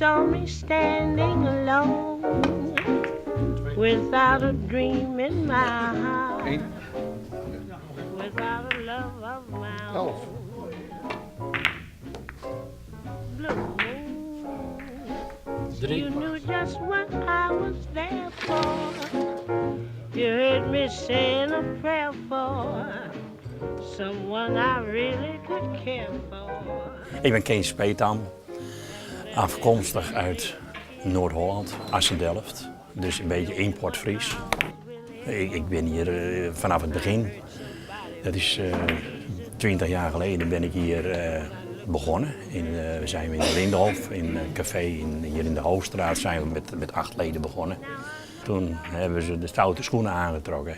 saw me standing alone without a dream in my heart, without a love of my own. Blue moon, you knew just what I was there for. You heard me saying a prayer for someone I really could care for. Ik ben Kees Speetam, afkomstig uit Noord-Holland, Assendelft. Dus een beetje import-Fries. Ik, ik ben hier eh, vanaf het begin. Dat is uh, 20 jaar geleden ben ik hier uh, begonnen. In, we zijn in de Lindenhof, in een café in, hier in de Hoofdstraat zijn we met, met acht leden begonnen. Toen hebben ze de stoute schoenen aangetrokken.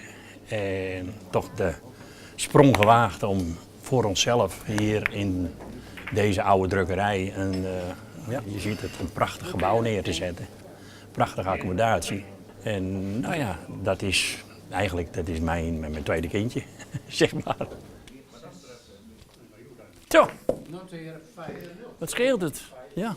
En toch de sprong gewaagd om voor onszelf hier in deze oude drukkerij een, uh, ja, je ziet het, een prachtig gebouw neer te zetten. Prachtige accommodatie. En nou ja, dat is eigenlijk dat is mijn, mijn tweede kindje, zeg maar. Zo. Wat scheelt het? Ja.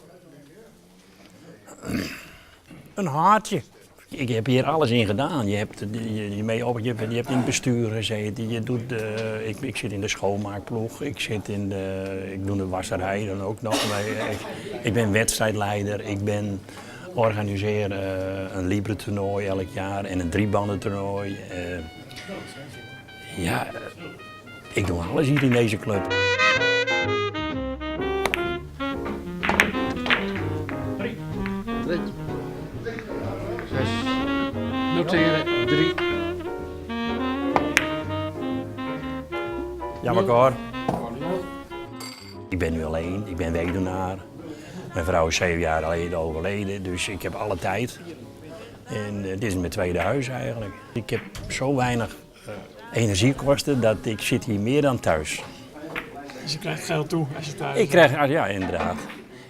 Een haartje. Ik heb hier alles in gedaan. Je hebt, je, je, mee op, je, hebt, je hebt in het bestuur gezeten. Je doet, uh, ik, ik zit in de schoonmaakploeg. Ik, zit in de, ik doe de wasserij dan ook nog. Maar ik, ik ben wedstrijdleider. Ik ben organiseer uh, een libre toernooi elk jaar en een driebandentoernooi. Uh, ja, ik doe alles hier in deze club. Drie. Drie. Zes. Noteren. Drie. Ja, elkaar. Ik ben nu alleen, ik ben weduwnaar. Mijn vrouw is zeven jaar geleden overleden, dus ik heb alle tijd. En dit is mijn tweede huis eigenlijk. Ik heb zo weinig uh, energiekosten dat ik zit hier meer dan thuis. Dus je krijgt geld toe als je thuis Ik krijg, ja, inderdaad.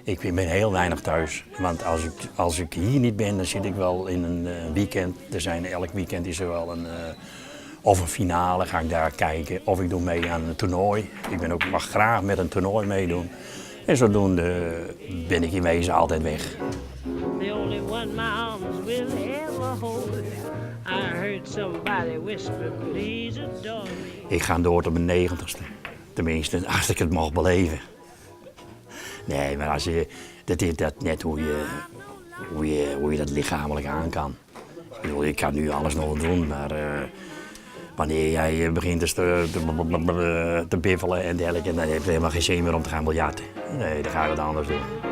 Ik ben heel weinig thuis. Want als ik, als ik hier niet ben, dan zit ik wel in een uh, weekend. Er zijn, elk weekend is er wel een, uh, of een finale, ga ik daar kijken. Of ik doe mee aan een toernooi. Ik ben ook, mag graag met een toernooi meedoen. En zodoende ben ik in wezen altijd weg. The only one my arms will ever hold. I heard somebody whisper, please adore me. Ik ga door tot mijn negentigste. Tenminste, als ik het mag beleven. Nee, maar als je, dat is dat net hoe je, hoe je, hoe je dat lichamelijk aan kan. Ik bedoel, ik kan nu alles nog doen, maar uh, wanneer jij begint te, te, te biffelen en dergelijke, dan heb je helemaal geen zin meer om te gaan biljarten. Nee, dan ga je wat anders doen.